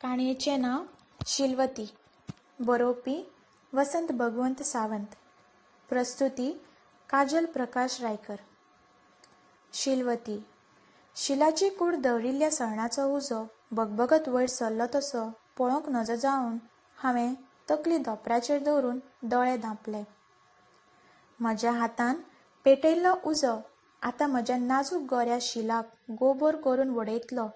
काणयेचें नांव शिलवती. बरोवपी वसंत भगवंत सावंत. प्रस्तुती काजल प्रकाश रायकर. शिलवती. शिलाची कूड दवरिल्ल्या सळणाचो उजो बगबगत वयर सरलो तसो पळोवंक नजो जावन हांवें तकली धोंपराचेर दवरून दोळे धांपले. म्हज्या हातान पेटयल्लो उजो आतां म्हज्या नाजूक गोऱ्या शिलाक गोबोर करून वडयतलो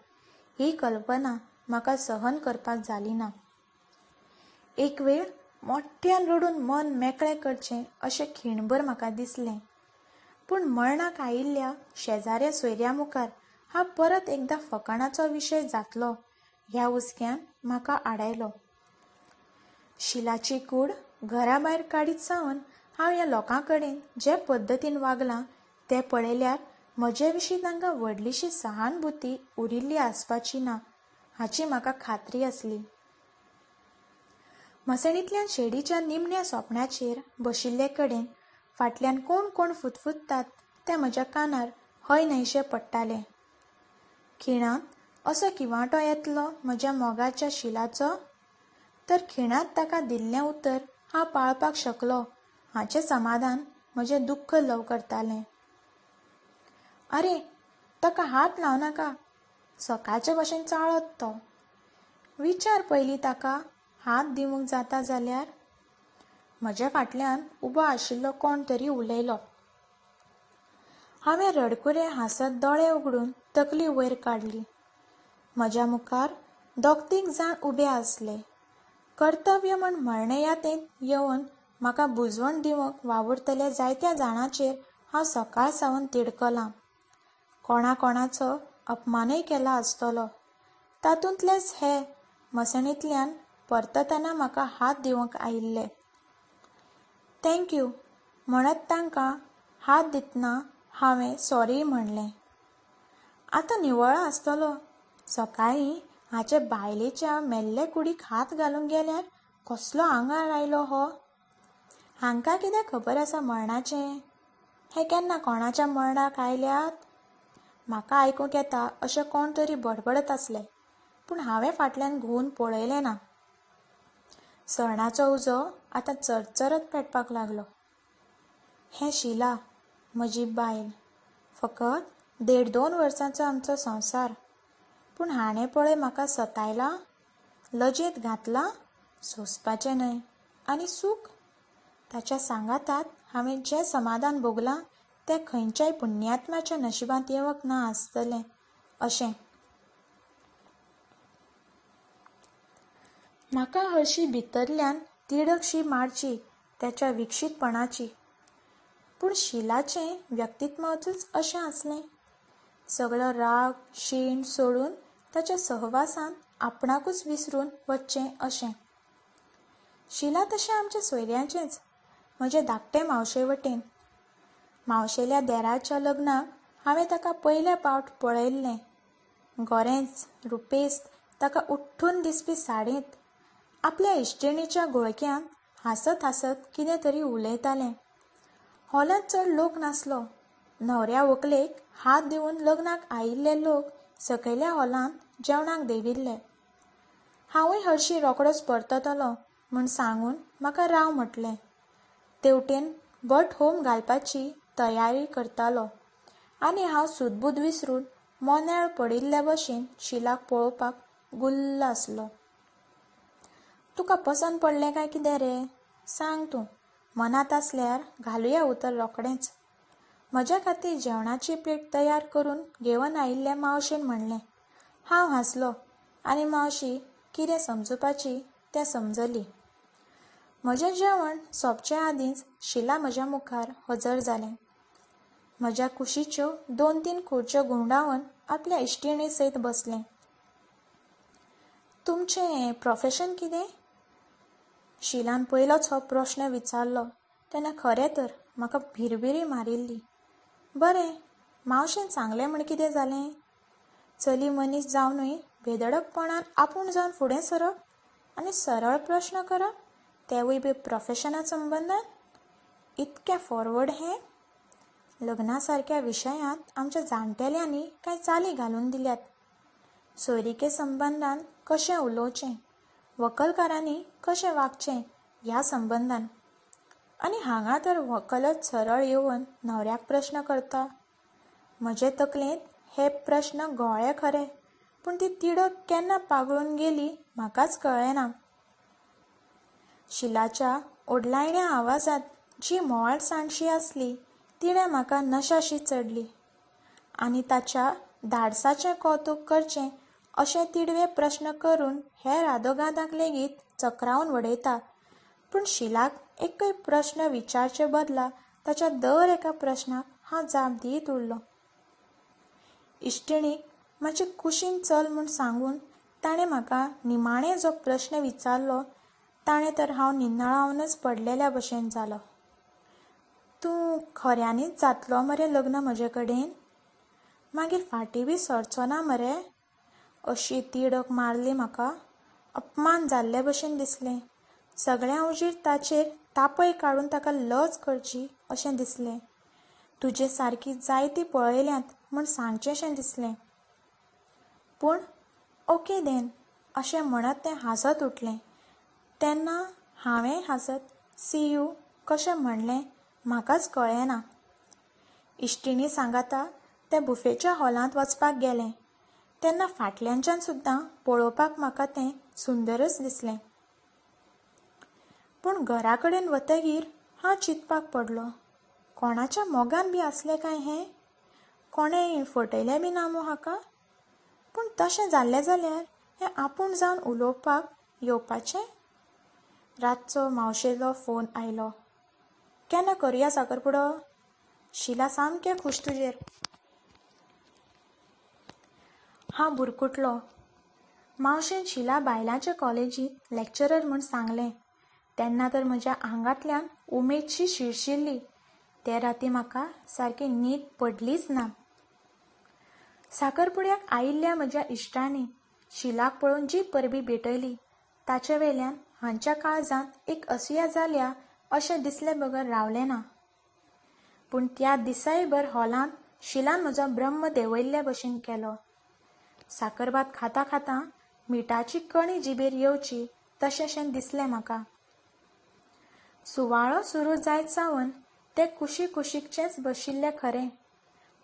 ही कल्पना म्हाका सहन करपाक जाली ना. एक वेळ मोठ्यान रडून मन मेकळें करचें अशें खीणभर म्हाका दिसलें, पूण मरणाक आयिल्ल्या शेजाऱ्या सोयऱ्या मुखार हांव परत एकदां फकाणाचो विशय जातलो ह्या हुस्क्यान म्हाका आडायलो. शिलाची कूड घरा भायर काडीत सावन हांव ह्या लोकां कडेन जे पद्दतीन वागलां तें पळयल्यार म्हजे विशीं तांकां व्हडलीशी सहानुभूती उरिल्ली आसपाची ना हाची म्हाका खात्री आसली. मसणींतल्यान शेडीच्या निमण्या सोपणाचेर बशिल्ले कडेन फाटल्यान कोण कोण फुतफुततात तें म्हज्या कानार हय न्हयशें पडटालें. खिणांत असो किवांटो येतलो म्हज्या मोगाच्या शिलाचो, तर खिणांत ताका दिल्लें उतर हांव पाळपाक शकलो हाचें समाधान म्हजें दुख्ख ल्हव करतालें. अरे, ताका हात लावं नाका, सकाळचे भशेन चाळत तो. विचार पयलीं ताका हात दिवंक जाता जाल्यार. म्हज्या फाटल्यान उबो आशिल्लो कोण तरी उलयलो. हांवें रडकुरे हांसत दोळे उगडून तकली वयर काडली. म्हज्या मुखार दोग तीग जाण उबे आसले. कर्तव्य म्हण मरणयातेंत येवन म्हाका बुजवण दिवंक वावुरतल्या जायत्या जाणांचेर हांव सकाळ सावन तिडकलां. कोणा कोणाचो अपमानय केला आसतलो. तातूंतलेच हे मसणींतल्यान परततना म्हाका हात दिवंक आयिल्ले. Thank you म्हणत तांकां हात दितना हांवें सॉरी म्हणलें. आतां निवळा आसतलो. सकाळीं हाचे बायलेच्या मेल्ले कुडीक हात घालूंक गेल्यार कसलो आंगार आयलो हो. हांकां कितें खबर आसा मरणाचें? हे केन्ना कोणाच्या मरणाक आयल्यात? म्हाका आयकूंक येता अशें कोण तरी बडबडत आसले, पूण हांवें फाटल्यान घुंवून पळयलें ना. सळणाचो उजो आतां चरचरत पेटपाक लागलो. हें शिला, म्हजी बायल. फकत 1.5-2 वर्सांचो आमचो संवसार, पूण हाणें पळय म्हाका सतायला, लजेंत घातला, सोंसपाचें न्हय. आनी सूख ताच्या सांगातात हांवें जें समाधान भोगलां तें खंयच्याय पुण्यात्म्याच्या नशिबांत येवंक ना आसतलें अशें. म्हाका हरशी भितरल्यान तिडकशी मारची त्याच्या विक्षीतपणाची, पूण शिलाचें व्यक्तित्वच अशें आसलें. सगळो राग शीण सोडून ताच्या सहवासांत आपणाकूच विसरून वचचें अशें. शिला तशें आमच्या सोयऱ्यांचेंच, म्हजे धाकटे मावशे वटेन. मावशेल्या देराच्या लग्नाक हांवें ताका पयल्या पावट पळयल्लें. गोरेंच रुपेस्त, ताका उठ्ठून दिसपी साडयेंत आपल्या इश्टिणीच्या घोळक्यांत हांसत हांसत कितें तरी उलयतालें. हॉलांत चड लोक नासलो. न्हवऱ्या व्हंकलेक हात दिवन लग्नाक आयिल्ले लोक सकयल्या हॉलांत जेवणाक देंविल्ले. हांवूय हरशीं रोखडोच परततलो म्हूण सांगून म्हाका राव म्हटलें. तेवटेन भट होम घालपाची तयारी करतालो आनी हांव सुदबूद विसरून मोनेळ पडिल्ले भशेन शिलाक पळोवपाक गुल्ल आसलो. तुका पसंत पडलें काय कितें रे? सांग तूं, मनांत आसल्यार घालुया उतर रोखडेंच. म्हज्या खातीर जेवणाची प्लेट तयार करून घेवन आयिल्ल्या मावशेन म्हणलें. हांव हांसलो आनी मावशी कितें समजुपाची तें समजली. म्हजें जेवण सोंपचे आदींच शिला म्हज्या मुखार हजर जालें. म्हज्या कुशीच्यो 2-3 खुर्च्यो घुंवडावन आपल्या इश्टिणी सयत बसलें. तुमचें प्रोफेशन कितें? शिलान पयलोच हो प्रश्न विचारलो तेन्ना खरें तर म्हाका भिरभिरी मारिल्ली. बरें, मावशेन सांगलें म्हण कितें जालें? चली मनीस जावनूय बेधडकपणान आपूण जावन फुडें सरप आनी सरळ प्रश्न करप, तेवूय बी प्रोफेशना संबंदान? इतकें फॉरवर्ड हें? लग्ना सारक्या विशयांत आमच्या जाणटेल्यांनी कांय चाली घालून दिल्यात. सोयरिके संबंदान कशें उलोवचें, व्हंकलकारांनी कशें वागचें ह्या संबंदान. आनी हांगा तर व्हंकलच सरळ येवन न्हवऱ्याक प्रस्न करता. म्हजे तकलेंत हे प्रस्न घोळ्ळे खरे, पूण ती तिडक केन्ना पागळून गेली म्हाकाच कळ्ळें ना. शिलाच्या ओडलायण्या आवाजांत जी म्होवाळसाणशी आसली तिणें म्हाका नशाशी चडली आनी ताच्या धाडसाचें कौतूक करचें अशें तिडवे प्रस्न करून हेर आदोगादांक लेगीत चक्रावन वडयता. पूण शिलाक एकय प्रस्न विचारचे बदला ताच्या दर एका प्रस्नाक हांव जाप दीत उरलो. इश्टिणीक मातशें कुशीन चल म्हूण सांगून ताणें म्हाका निमाणें जो प्रस्न विचारलो ताणें तर हांव निन्नळावनच पडलेल्या भशेन जालो. तूं खऱ्यांनीच जातलो मरे लग्न म्हजे कडेन? मागीर फाटीं बी सरचो ना मरे? अशी तिडक मारली म्हाका. अपमान जाल्ले भशेन दिसलें. सगळ्यां हुजीर ताचेर तापय काडून ताका लज करची अशें दिसलें. तुजे सारकी जायती पळयल्यांत म्हूण सांगचेंशें दिसलें. पूण ओके then अशें म्हणत तें हांसत उठलें. तेन्ना हांवेंय हांसत सी you कशें म्हणलें म्हाकाच कळ्ळें ना. इश्टिणी सांगाता तें बुफेच्या हॉलांत वचपाक गेलें तेन्ना फाटल्यानच्यान सुद्दां पळोवपाक म्हाका तें सुंदरच दिसलें. पूण घरा कडेन वतगीर हांव चिंतपाक पडलो, कोणाच्या मोगान बी आसलें काय हें? कोणें फटयलें बी ना मू हाका? पूण तशें जाल्लें जाल्यार हें आपूण जावन उलोवपाक येवपाचें? रातचो मावशेलो फोन आयलो. केन्ना करुया साकरपुडो? शिला सामकें खूश तुजेर. हांव बुरकुटलो. मावशेन शिला बायलांच्या कॉलेजींत लॅक्चरर म्हूण सांगलें तेन्ना तर म्हज्या आंगांतल्यान उमेदशी शिरशिरली. ते राती म्हाका सारकी न्हीद पडलीच ना. साकरपुड्याक आयिल्ल्या म्हज्या इश्टांनी शिलाक पळोवन जी परबी भेटयली ताचे वेल्यान हांच्या काळजांत एक असूया जाल्या अशें दिसले बगर रावलें ना. पूण त्या दिसायभर हॉलांत शिलान म्हजो ब्रह्म देंवयल्ले भशेन केलो. साकरभात खाता खाता मिठाची कणी जिबेर येवची तशेंशें दिसलें म्हाका. सुवाळो सुरू जायत सावन ते कुशी कुशीकचेच बशिल्ले खरें,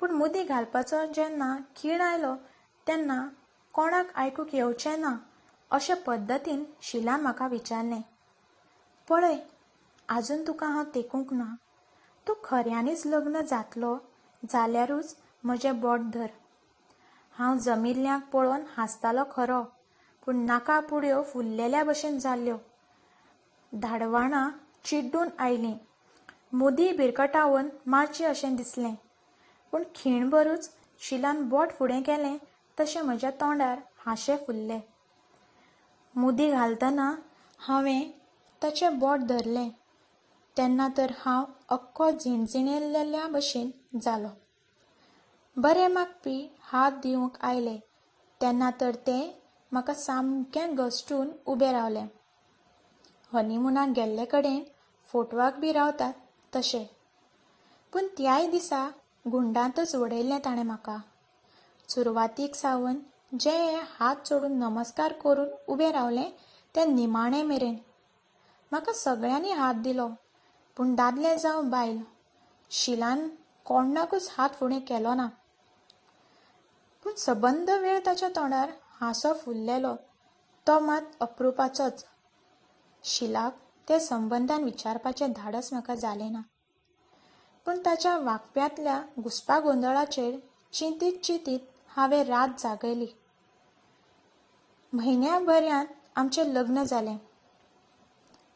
पूण मुदी घालपाचो जेन्ना खीण आयलो तेन्ना कोणाक आयकूंक येवचें ना अशे पद्दतीन शिलान म्हाका विचारलें, पळय आजून तुका हांव तेकूंक ना. तूं खऱ्यांनीच लग्न जातलो जाल्यारूच म्हजें बोट धर. हांव जमिल्ल्यांक पळोवन हांसतालो खरो, पूण नाका पुडयो फुल्लेल्या भशेन जाल्ल्यो. धाडवाणां चिड्डून आयलीं. मुदी भिरकटावन मारची अशें दिसलें. पूण खीणभरूच शिलान बोट फुडें केलें तशें म्हज्या तोंडार हांशे फुल्ले. मुदी घालतना हांवें ताचें बोट धरलें तेन्ना तर हांव अख्खो झिणझिणेल्ल्या भशेन जालो. बरें मागपी हात दिवंक आयले तेन्ना तर ते म्हाका सामकें घसटून उबें रावलें. हनिमुनाक गेल्ले कडेन फोटवाक बी रावतात तशें. पूण त्याय दिसा गुंडांतच वडयल्लें ताणें म्हाका. सुरवातीक सावन जे हे हात जोडून नमस्कार करून उबें रावलें तें निमाणें मेरेन. म्हाका सगळ्यांनी हात दिलो, पूण दादले जावं बायल, शिलान कोणाकूच हात फुडें केलो ना. पूण सबंद वेळ ताच्या तोंडार हांसो फुल्लेलो तो मात अप्रुपाचोच. शिलाक ते संबंदान विचारपाचें धाडस म्हाका जालें ना. पूण ताच्या वागप्यांतल्या घुस्पागोंदळाचेर चिंतीत चिंतीत हांवें रात जागयली. म्हयन्या भरयांत आमचें लग्न जालें.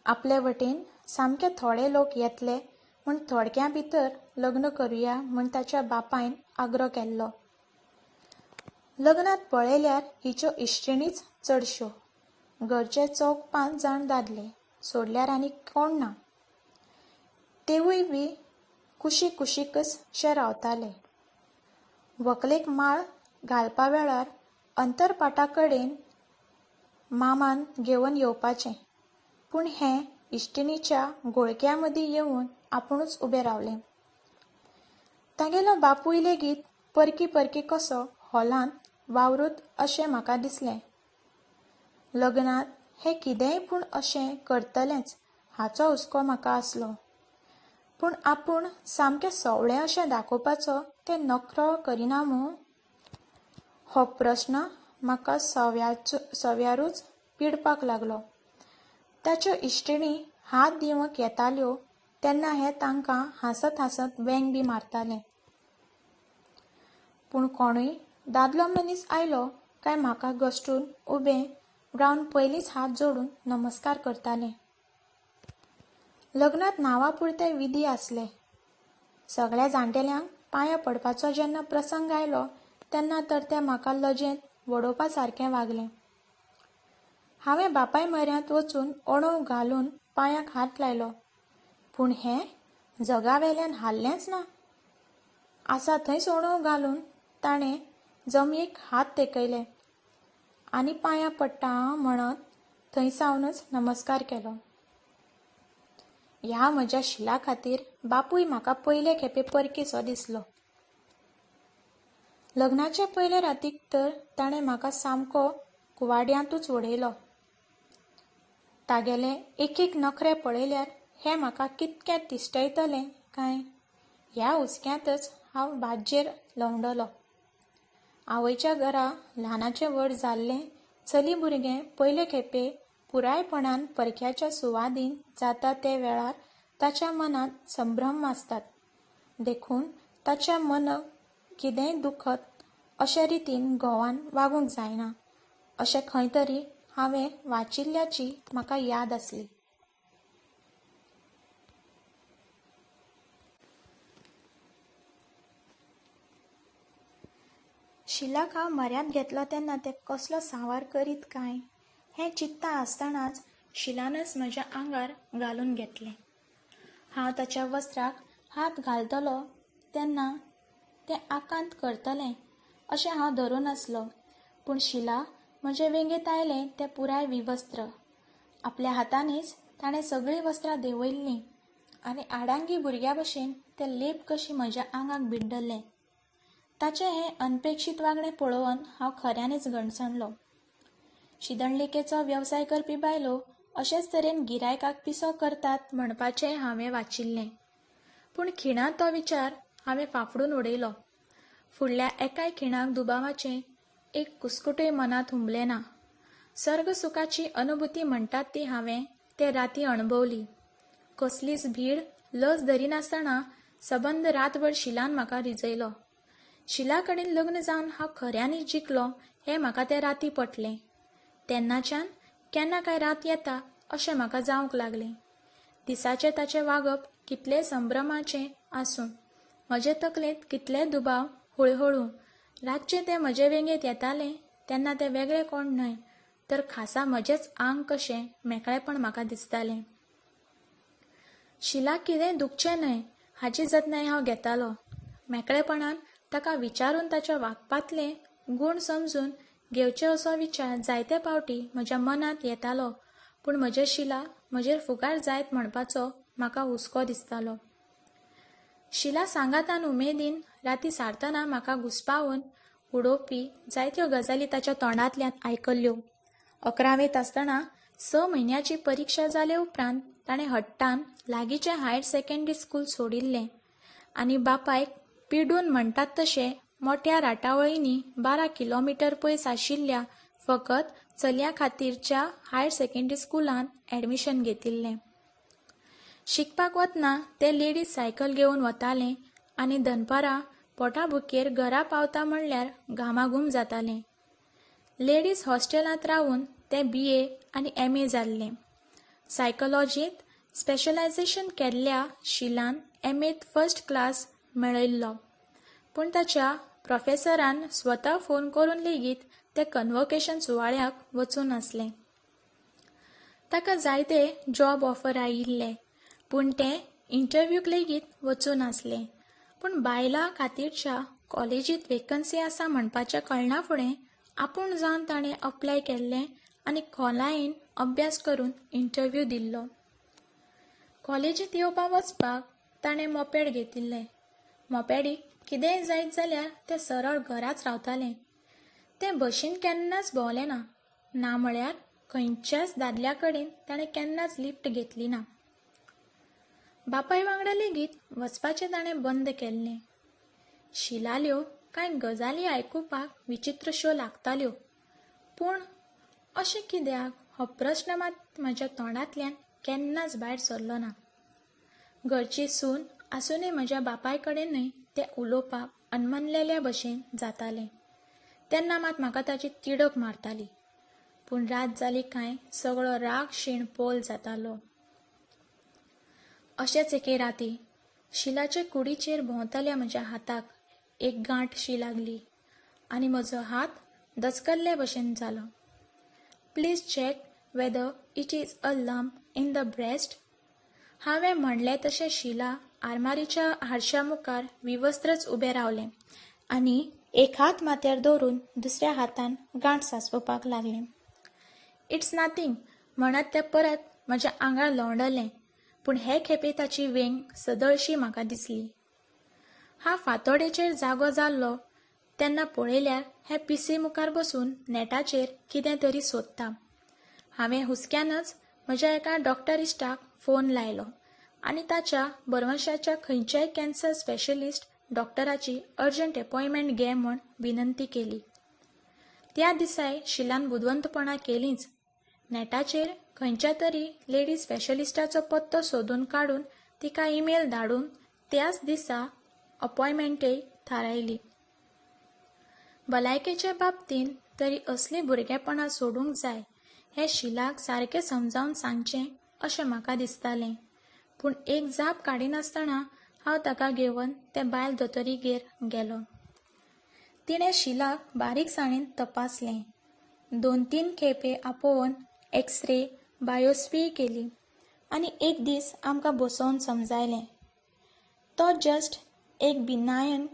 आपले वटेन सामके थोडे लोक येतले म्हूण थोडक्या भितर लग्न करुया म्हूण ताच्या बापायन आग्रो केल्लो. लग्नांत पळयल्यार हिच्यो इश्टिणीच चडश्यो. घरचे चौग पांच जाण दादले सोडल्यार आनी कोण ना. तेवूय बी कुशी कुशीकच शे रावताले. व्हंकलेक माळ घालपा वेळार अंतरपाटा कडेन मामान घेवन येवपाचें, पूण हें इश्टिणीच्या घोळक्या मदीं येवन आपुणूच उबें रावलें. तागेलो बापूय लेगीत परकी परकी कसो हॉलांत वावरूत अशें म्हाका दिसलें. लग्नांत हें कितेंय पूण अशें करतलेंच हाचो हुस्को म्हाका आसलो. पूण आपूण सामकें सोवळें अशें दाखोवपाचो तें नखरो करिना मूं? हो प्रस्न म्हाका सव्यारूच पिडपाक लागलो. ताच्यो इश्टिणी हात दिवंक येताल्यो तेन्ना हें तांकां हांसत हांसत वेंग बी मारतालें. पूण कोणूय दादलो मनीस आयलो काय म्हाका घसटून उबें रावन पयलींच हात जोडून नमस्कार करतालें. लग्नांत नांवा पुरते विधी आसले. सगळ्या जाणटेल्यांक पांयां पडपाचो जेन्ना प्रसंग आयलो तेन्ना तर तें म्हाका लजेंत वडोवपा सारकें वागलें. हांवें बापाय म्हऱ्यांत वचून ओणोव घालून पांयांक हात लायलो. पूण हें जगावेल्यान हाल्लेंच ना. आसा थंयच ओणोव घालून ताणें जमयेक हात तेकयले आनी पांयां पडटा म्हणत थंयसावनच नमस्कार केलो. ह्या म्हज्या शिला खातीर बापूय म्हाका पयले खेपे परकीसो दिसलो. लग्नाचे पयले रातीक तर ताणें म्हाका सामको कुवाड्यांतूच वडयलो. तागेले एक एक नखरे पळयल्यार हें म्हाका कितकें तिश्टयतलें काय ह्या हुस्क्यांतच हांव बाज्जेर लवंडलो. आवयच्या घरा ल्हानाचें व्हड जाल्लें चली भुरगें पयले खेपे पुरायपणान परक्याच्या सुवादीन जाता ते वेळार ताच्या मनांत संभ्रम आसतात. देखून ताच्या मनाक कितेंय दुखत अशे रितीन घोवान वागूंक जायना अशें खंय तरी हांवें वाचिल्ल्याची म्हाका याद आसली. शिलाक हांव म्हऱ्यांत घेतलो तेन्ना तें कसलो सांवार करीत काय हें चिंतता आसतनाच शिलानच म्हज्या आंगार घालून घेतलें. हांव ताच्या वस्त्राक हात घालतलो तेन्ना तें आकांत करतलें अशें हांव धरून आसलो. पूण शिला म्हजे वेंगेंत आयलें तें पुराय विवस्त्र. आपल्या हातांनीच ताणें सगळीं वस्त्रां देंवयल्लीं आनी आडांगी भुरग्या भशेन तें लेप कशी म्हज्या आंगाक भिड्डलें. ताचें हें अनपेक्षीत वागणें पळोवन हांव खऱ्यांनीच गणसणलो. शिदणलिकेचो वेवसाय करपी बायलो अशेच तरेन गिरायकाक पिसो करतात म्हणपाचें हांवें वाचिल्लें. पूण खिणांत तो विचार हांवें फाफडून उडयलो. फुडल्या एकाय खिणाक दुबावाचें एक कुस्कुटूय मनांत हुंबलें ना. सर्गसुखाची अनुभूती म्हणटात ती हांवें ते राती अणभवली. कसलीच भीड लज धरिनासतना सबंद रातभर शिलान म्हाका रिजयलो. शिला कडेन लग्न जावन हांव खऱ्यांनीच जिखलो हें म्हाका ते राती पटलें. तेन्नाच्यान केन्ना काय रात येता अशें म्हाका जावंक लागलें. दिसाचें ताचें वागप कितलें संभ्रमाचें आसूं, म्हजे तकलेंत कितले दुबाव हळुहळू, रातचें तें म्हजे वेंगेंत येतालें तेन्ना तें वेगळें कोण न्हय तर खासा म्हजेंच आंग कशें मेकळेपण म्हाका दिसतालें. शिलाक कितेंय दुखचें न्हय हाची जतनाय हांव घेतालो. मेकळेपणान ताका विचारून ताच्या वागपांतले गूण समजून घेवचे असो विचार जायते पावटी म्हज्या मनांत येतालो. पूण म्हजें शिला म्हजेर फुगार जायत म्हणपाचो म्हाका हुस्को दिसतालो. शिला सांगातान उमेदीन राती सारतना म्हाका घुस्पावन उडोवपी जायत्यो गजाली ताच्या तोंडांतल्यान आयकल्ल्यो. 11वेंत आसतना 6 म्हयन्याची परिक्षा जाले उपरांत ताणें हट्टान लागींचें हायर सेकंडरी स्कूल सोडिल्लें आनी बापायक पिडून म्हणटात तशें मोठ्या राटावळींनी 12 किलोमिटर पयस आशिल्ल्या फकत चलयां खातीरच्या हायर सेकंडरी स्कुलांत ॲडमिशन घेतिल्लें. शिकपाक वतना तें लेडीज सायकल घेवन वतालें आनी दनपारां पोटाभुकेर घरा पावता म्हणल्यार घामाघूम जातालें. लेडीज हॉस्टेलांत रावन तें BA आनी MA जाल्लें. सायकोलॉजींत स्पेशलायझेशन केल्ल्या शिलान MAंत फर्स्ट क्लास मेळयल्लो. पूण ताच्या प्रोफेसरान स्वता फोन करून लेगीत तें कन्वोकेशन सुवाळ्याक वचूं नासलें. ताका जायते जॉब ऑफर आयिल्ले पूण तें इंटरव्यूक लेगीत वचूं नासलें. पूण बायलां खातीरच्या कॉलेजींत वेकन्सी आसा म्हणपाचें कळना फुडें आपूण जावन ताणें अप्लाय केल्लें आनी खोलायेन अभ्यास करून इंटरव्यू दिल्लो. कॉलेजींत येवपा वचपाक ताणें मोपेड घेतिल्लें. मोपेडीक कितेंय जायत जाल्यार तें सरळ घराच रावतालें. तें बशीन केन्नाच भोंवलें ना, ना म्हळ्यार खंयच्याच दादल्या कडेन ताणें केन्नाच लिफ्ट घेतली ना. बापाय वांगडा लेगीत वचपाचें ताणें बंद केल्लें. शिलाल्यो कांय गजाली आयकुपाक विचित्रश्यो लागताल्यो, पूण अशें कित्याक हो प्रस्न मात म्हज्या तोंडांतल्यान केन्नाच भायर सरलो ना. घरची सून आसूनय म्हज्या बापाय कडेनय तें उलोवपाक अनमनलेल्या भशेन जातालें. तेन्ना मात म्हाका ताची तिडक मारताली, पूण रात जाली काय सगळो राग शीण पोल जातालो. अशेंच एके राती शिलाचे कुडीचेर भोंवतल्या म्हज्या हाताक एक गांठ शी लागली आनी म्हजो हात दचकल्ले भशेन जालो. Please check whether it is a lump in the breast. हांवें म्हणलें तशें शिला आरमारीच्या हारशा मुखार विवस्त्रच उबें रावलें आनी एक हात माथ्यार दवरून दुसऱ्या हातान गांठ सांसपुपाक लागलें. It's nothing म्हणत तें परत म्हज्या आंगार लवंडलें, पूण हे खेपे ताची वेंग सदळशी म्हाका दिसली. हांव फांतोडेचेर जागो जाल्लो तेन्ना पळयल्यार हें पीसी मुखार बसून नेटाचेर कितें तरी सोदता. हांवें हुसक्यानच म्हज्या एका डॉक्टर इश्टाक फोन लायलो आनी ताच्या बरवंशाच्या खंयच्याय कॅन्सर स्पेशलिस्ट डॉक्टराची अर्जंट अपॉयमेंट घे म्हूण विनंती केली. त्या दिसाय शिलान बुदवंतपणां केलींच. नेटाचेर खंयच्या तरी लेडी स्पेशलिस्टाचो पत्तो सोदून काडून तिका ईमेल धाडून त्याच दिसा अपॉयमेंटय थारायली. भलायकेचे बाबतींत तरी असलीं भुरगेपणां सोडूंक जाय हें शिलाक सारकें समजावन सांगचें अशें म्हाका दिसतालें, पूण एक जाप काडिनासतना हांव ताका घेवन ते बायल दोतोरीगेर गेलो. तिणें शिलाक बारीकसाणेन तपासलें. 2-3 खेपे आपोवन एक्सरे, बायोप्सीय केली आनी एक दीस आमकां बसोवन समजायलें. तो जस्ट एक बिनायन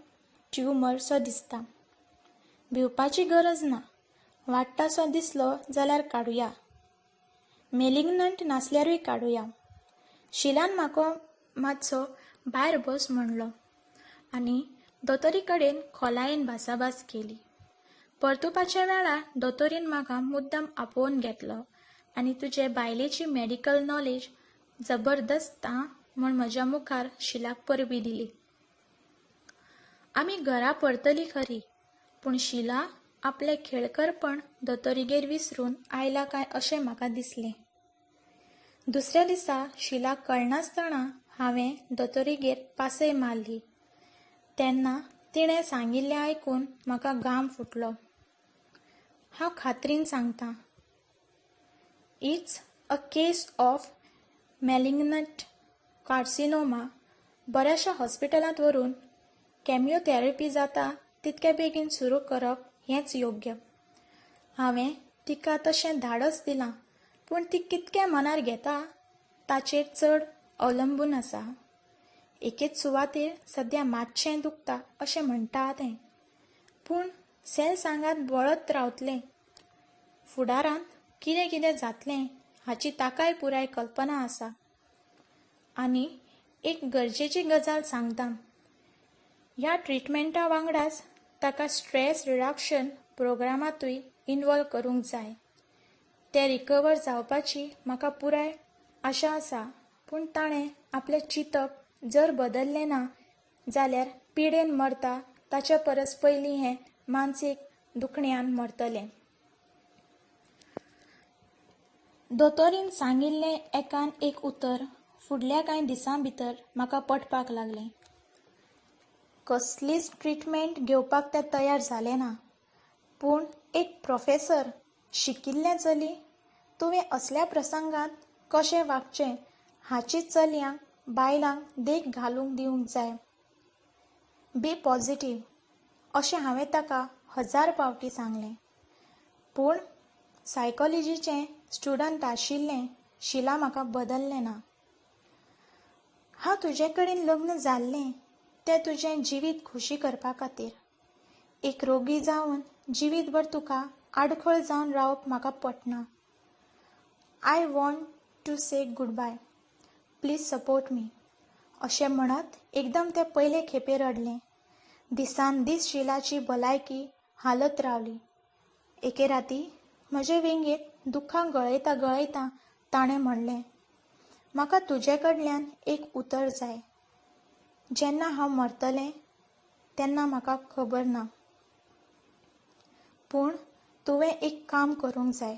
ट्युमर सो दिसता, भिवपाची गरज ना, वाडटासो दिसलो जाल्यार काडुया, मेलिग्नंट नासल्यारूय काडुया. शिलान म्हाका मातसो भायर बस म्हणलो आनी दोतोरी कडेन खोलायेन भासाभास केली. परतुपाच्या वेळार दोतोरीन म्हाका मुद्दम आपोवन घेतलो आनी तुजे बायलेची मेडिकल नॉलेज जबरदस्त आं म्हूण म्हज्या मुखार शिलाक परबी दिली. आमी घरा परतली खरी, पूण शिला आपलें खेळकरपण दोतोरीगेर विसरून आयला काय अशें म्हाका दिसलें. दुसऱ्या दिसा शिलाक कळनासतना हांवें दोतोरीगेर पासय मारली. तेन्ना तिणें सांगिल्लें आयकून म्हाका घाम फुटलो. हांव खात्रीन सांगतां, it's a case of malignant carcinoma. बऱ्याचशा हॉस्पिटलांत व्हरून केमिओथेरपी जाता तितके बेगीन सुरू करप हेंच योग्य. हांवें तिका तशें धाडस दिलां, पूण ती कितकें मनार घेता ताचेर चड अवलंबून आसा. एकेच सुवातेर सद्या मातशें दुखता अशें म्हणटा तें, पूण सेल्स आंगात बळत रावतलें. फुडारांत कितें कितें जातलें हाची ताकाय पुराय कल्पना आसा. आनी एक गरजेची गजाल सांगता, ह्या ट्रिटमेंटा वांगडाच ताका स्ट्रेस रिडक्शन प्रोग्रामांतूय इन्वॉल्व करूंक जाय. तें रिकवर जावपाची म्हाका पुराय आशा आसा, पूण ताणें आपलें चिंतप जर बदल्लें ना जाल्यार पिडेन मरता ताचे परस पयलीं हें मानसीक दुखण्यान मरतलें. दोतोरीन सांगिल्लें एकान एक उतर फुडल्या कांय दिसां भितर म्हाका पटपाक लागलें. कसलीच ट्रिटमेंट घेवपाक तें तयार जालें ना, पूण एक प्रोफेसर, शिकिल्लें चली, तुवें असल्या प्रसंगांत कशें वागचें हाची चलयांक बायलांक देख घालूंक दिवंक जाय. बी पॉझिटीव अशें हांवें ताका 1000 फावटी सांगलें, पूण सायकोलॉजीचें स्टुडंट आशिल्लें शिला म्हाका बदल्लें ना. हांव तुजे कडेन लग्न जाल्लें तें तुजें जिवीत खोशी करपा खातीर. एक रोगी जावन जिवीतभर तुका आडखळ जावन रावप म्हाका पटना. I want to say good bye, please support me अशें म्हणत एकदम तें पयले खेपे रडलें. दिसान दीस शिलाची भलायकी हालत रावली. एके राती म्हजे वेंगेंत दुख्खां गळयता गळयता ताणें म्हणलें, म्हाका तुजे कडल्यान एक उतर जाय. जेन्ना हांव मरतलें तेन्ना म्हाका खबर ना, पूण तुवें एक काम करूंक जाय.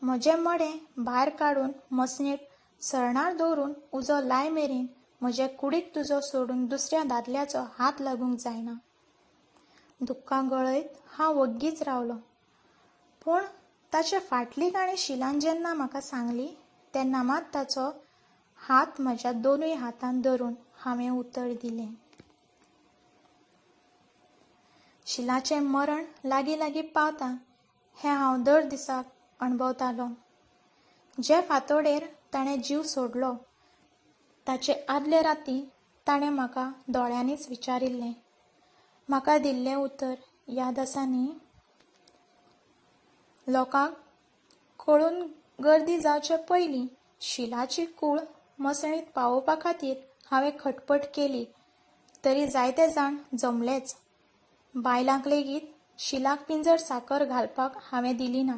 म्हजें मडें भायर काडून मसणेंत सरणार दवरून उजो लाय मेरेन म्हजे कुडीक तुजो सोडून दुसऱ्या दादल्याचो हात लागूंक जायना. दुख्खां गळयत हांव वग्गीच रावलो. पूण ताचे फाटली काणी शिलान जेन्ना म्हाका सांगली तेन्ना मात ताचो हात म्हज्या दोनूय हातान धरून हांवें उतर दिलें. शिलाचें मरण लागीं लागीं पावता हें हांव दर दिसाक अणभवतालो. जे फांतोडेर ताणें जीव सोडलो ताचे आदले राती ताणें म्हाका दोळ्यांनीच विचारिल्लें, म्हाका दिल्लें उतर याद आसा न्ही? लोकांक कळून गर्दी जावचे पयलीं शिलाची कूळ मसणीत पावोवपा खातीर हांवें खटपट केली तरी जायते जाण जमलेच. बायलांक लेगीत शिलाक पिंजर साकर घालपाक हांवें दिली ना.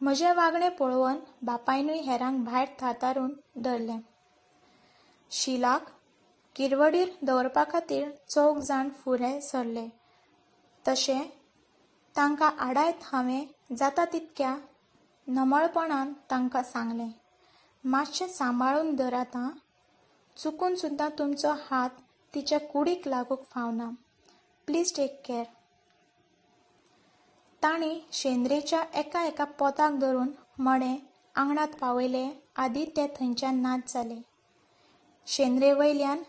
म्हजें वागणें पळोवन बापायनूय हेरांक भायर थातारून धरलें. शिलाक किरवडीर दवरपा खातीर चौग जाण फुडें सरले तशें तांकां आडायत हांवें जाता तितक्या नमळपणान तांकां सांगलें, मातशें सांबाळून धरात आं, चुकून सुद्दां तुमचो हात तिच्या कुडीक लागूंक फावना. Please take care. तांणी शेंद्रेच्या एका एका पोताक धरून मडें आंगणांत पावयले आदी ते थंयच्यान नाच जाले. शेंद्रे वयल्यान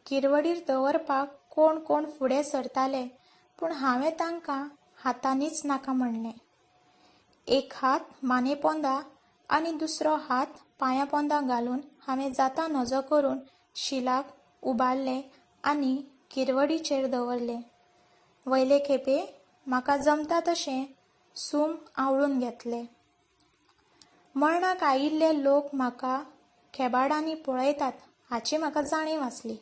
किरवडीर दवरपाक कोण कोण फुडें सरताले, पूण हांवें तांकां हातांनीच नाका म्हणलें. एक हात माने पोंदा आनी दुसरो हात पांया पोंदा घालून हांवें जाता नजो करून शिलाक उबारलें आनी किरवडीचेर दवरलें. वयले खेपे म्हाका जमता तशें सूम आवळून घेतलें. मरणाक आयिल्ले लोक म्हाका खेबाडांनी पळयतात हाची म्हाका जाणीव आसली,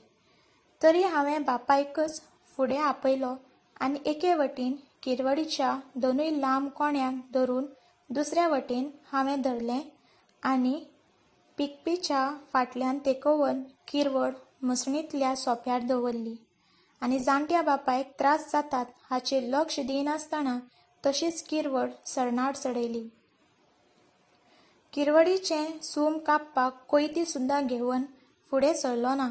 तरी हांवें बापायकच फुडें आपयलो आनी एके वटेन किरवडीच्या दोनूय लांब कोण्यांक धरून दुसऱ्या वटेन हांवें धरलें आनी पिकपीच्या फाटल्यान तेकोवन किरवड मसणींतल्या सोप्यार दवरली आनी जाणट्या बापायक त्रास जातात हाचेर लक्ष दिनासतना तशीच किरवड सरणार चडयली. किरवडीचें सूम कापपाक कोयती सुद्दां घेवन फुडें सरलो ना.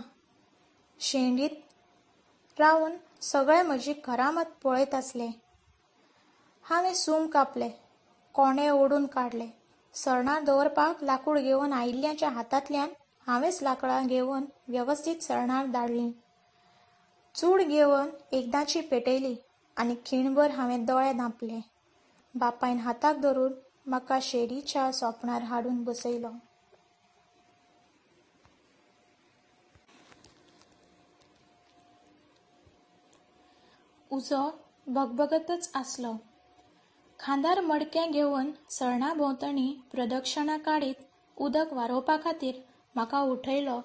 शेंडीत रावन सगळे म्हजी करामत पळयत आसले. हांवें सूम कापलें, कोंडे ओडून काडले. सरणार दवरपाक लाकूड घेवन आयिल्ल्याच्या हातांतल्यान हांवेंच लाकडां घेवन वेवस्थीत सरणार धाडलीं. चूड घेवन एकदांची पेटयली आनी खीणभर हांवें दोळे धांपले. बापायन हाताक धरून म्हाका शेडीच्या सोपणार हाडून बसयलो. उजो भगभगतच आसलो. खांदार मडकें घेवन सरणा भोंवतणी प्रदक्षिणा काडीत उदक वारोवपा खातीर म्हाका उठयलो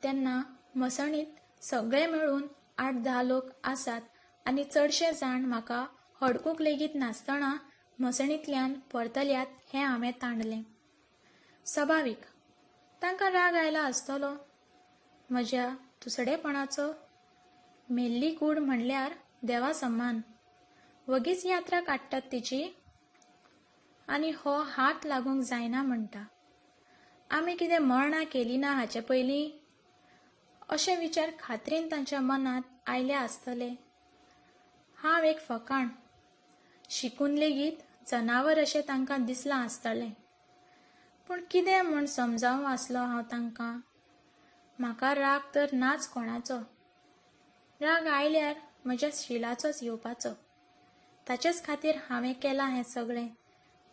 तेन्ना मसणींत सगळे मेळून 8-10 लोक आसात आनी चडशे जाण म्हाका हडकूंक लेगीत नासतना मसणींतल्यान परतल्यात हें हांवें तांडलें. सभावीक तांकां राग आयला आसतलो म्हज्या तुसडेपणाचो. मेल्ली कूड म्हणल्यार देवा समान, वगीच यात्रा काडटात तिची, आनी हो हात लागूंक जायना म्हणटा. आमी कितें मरणां केली ना हाचे पयलीं? अशे विचार खात्रीन तांच्या मनांत आयले आसतले. हांव एक फकाण, शिकून लेगीत जनावर अशें तांकां दिसलां आसतलें. पूण कितें म्हूण समजावं आसलो हांव तांकां? म्हाका राग तर नाच कोणाचो. राग आयल्यार म्हज्या शिलाचोच येवपाचो. ताचेच खातीर हांवें केलां हें सगळें,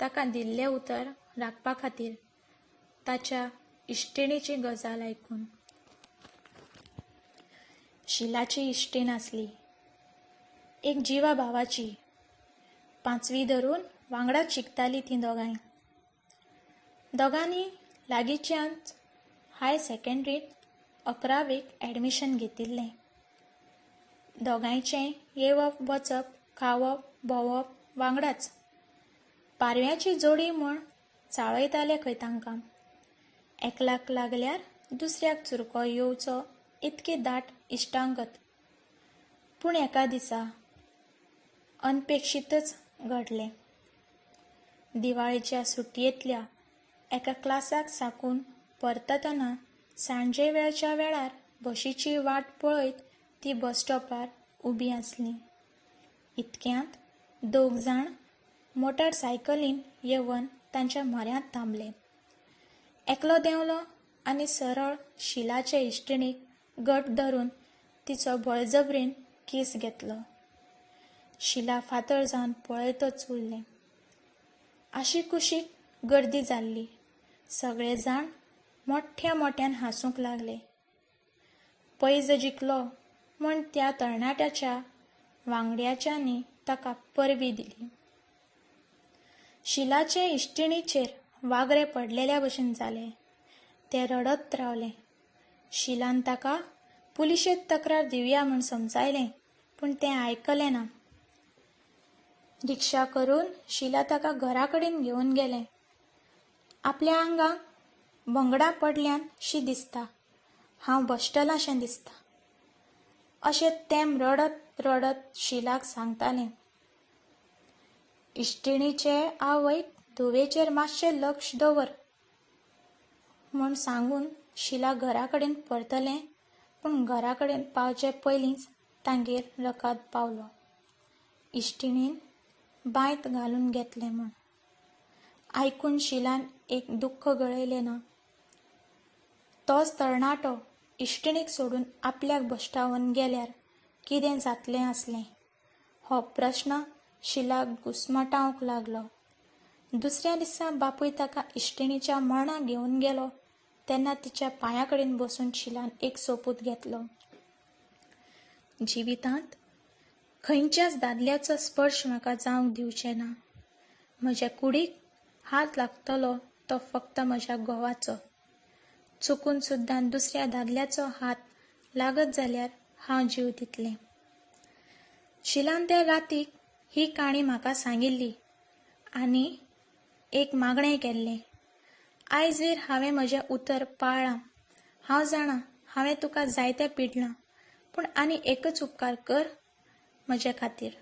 ताका दिल्लें उतर राखपा खातीर. ताच्या इश्टिणीची गजाल आयकून. शिलाची इश्टीण आसली एक जिवा भावाची. 5वी धरून वांगडाच शिकतालीं तीं दोगांय. दोगांनी लागींच्याच हाय सेकंडरींत 11वेक ॲडमिशन घेतिल्लें. दोगांयचें येवप वचप, खावप भोंवप वांगडाच. पारव्याची जोडी म्हूण चाळयताले खंय तांकां. एकल्याक लागल्यार दुसऱ्याक चुरको येवचो इतकी दाट इश्टागत. पूण एका दिसा अनपेक्षीतच घडलें. दिवाळेच्या सुटयेंतल्या एका क्लासाक साकून परततना सांजे वेळच्या वेळार बशीची वाट पळयत ती बस स्टॉपार उबी आसली. इतक्यांत दोग जाण मोटारसायकलीन येवन तांच्या म्हऱ्यांत थांबले. एकलो देंवलो आनी सरळ शिलाचे इश्टिणीक गट धरून तिचो बळजबरीन कीस घेतलो. शिला फातर जावन पळयतच उरलें. आशीकुशीक गर्दी जाल्ली. सगळे जाण मोठ्या मोठ्यान हांसूंक लागले. पैज जिखलो म्हूण त्या तरणाट्याच्या वांगड्याच्यांनी ताका परबीं दिली. शिलाचे इश्टिणीचेर वागरे पडलेल्या भशेन जालें. तें रडत रावलें. शिलान ताका पुलिशेंत तक्रार दिवया म्हूण समजायलें, पूण तें आयकलें ना. रिक्षा करून शिला ताका घरा कडेन घेवन गेलें. आपल्या आंगाक बंगडां पडल्यान शी दिसता, हांव भश्टलां शें दिसता, अशें तें रडत रडत शिलाक सांगतालें. इश्टिणीचे आवयक धुवेचेर मातशें लक्ष दवर म्हूण सांगून शिला घरा कडेन परतलें. पूण घरा कडेन पावचे पयलींच तांगेर रकाद पावलो, इश्टिणीन बांयत घालून घेतलें म्हूण. आयकून शिलान एक दुख्ख गळयलें ना. तोच तरणाटो इश्टिणीक सोडून आपल्याक भश्टावन गेल्यार कितें जातलें आसलें हो प्रस्न शिलाक घुस्मटावंक लागलो. दुसऱ्या दिसा बापूय ताका इश्टिणीच्या मरणाक घेवन गेलो तेन्ना तिच्या पांया कडेन बसून शिलान एक सोपूत घेतलो. जिवितांत खंयच्याच दादल्याचो स्पर्श म्हाका जावंक दिवचें ना. म्हज्या कुडीक हात लागतलो तो फक्त म्हज्या घोवाचो. चुकून सुद्दां दुसऱ्या दादल्याचो हात लागत जाल्यार हांव जीव दितलें. शिलान त्या रातीक ही काणी म्हाका सांगिल्ली आनी एक मागणें केल्लें. आयजवेर हांवें म्हजें उतर पाळ्ळां. हांव जाणा हांवें तुका जायतें पिडलां, पूण आनी एकच उपकार कर म्हजे खातीर.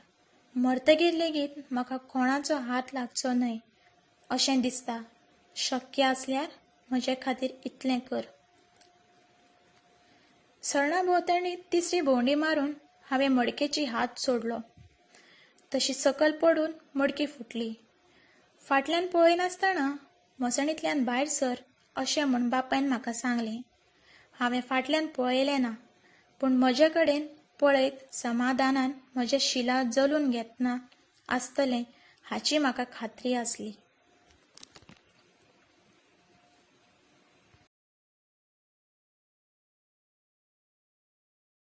मरतगीर लेगीत म्हाका कोणाचो हात लागचो न्हय अशें दिसता. शक्य आसल्यार म्हजे खातीर इतलें कर. सरणा भोंवतणी तिसरी भोंवडी मारून हांवें मडकेची हात सोडलो. तशी सकल पडून मडकी फुटली. फाटल्यान पळयनासतना मसणींतल्यान भायर सर अशें म्हूण बापायन म्हाका सांगलें. हांवें फाटल्यान पळयलें ना, पूण म्हजे कडेन पळयत समाधानान म्हजें शिला जलून घेतना आसतलें हाची म्हाका खात्री आसली.